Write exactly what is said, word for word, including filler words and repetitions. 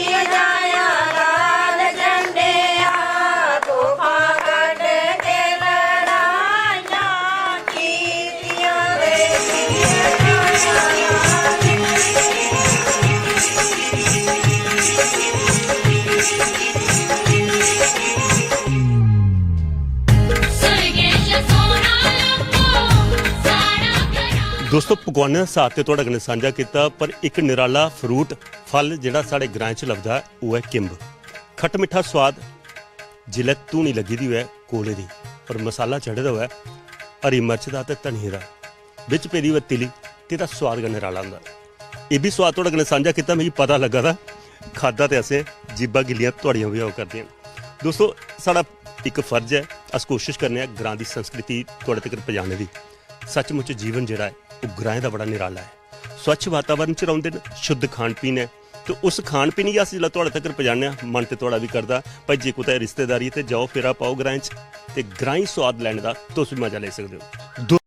लाल झंडे आ, तोफा कड्ढ के लड़ाइयां कीतियां रे। दोस्तो, पकवानें दा साथ ते थुआढ़े कन्नै सांझा कीता, पर इक निराला फ्रूट, फल, जेह्ड़ा साढ़े ग्राएं च लभदा ऐ, ओह् ऐ किंब। खट्ट मिट्ठा सोआद, जिसलै धूनी लग्गी दी होऐ कोले दी, और मसाला चढ़े दा होऐ हरी मर्च दा ते धनिये दा, बिच पेदी होऐ तिली, ते एह्दा सोआद गै निराला होंदा। एह् बी सोआद थुआढ़े कन्नै सांझा कीता, मिगी पता लग्गा दा, खाद्धा ते असें, जीभां गिल्लियां थुआढ़ियां बी होआ करदियां न। दोस्तो, साढ़ा इक फर्ज ऐ, अस कोशिश करने आं ग्रां दी संस्कृति थुआढ़े तगर पजाने दी। सचमुच जीवन जेह्ड़ा ऐ, ओह् ग्राएं दा बड़ा निराला ऐ। स्वच्छ वातावरण च रौंह्दे न, शुद्ध खान पीन ऐ, ते उस खान पीन गी अस जिसलै थुआढ़े तगर पजाने आं, मन ते थुआढ़ा बी करदा, भाई, जे कुतै रिश्तेदारी ते जाओ, फेरा पाओ ग्राएं च, ते ग्राईं सोआद लैने दा तुस बी मजा लेई सकदे ओ।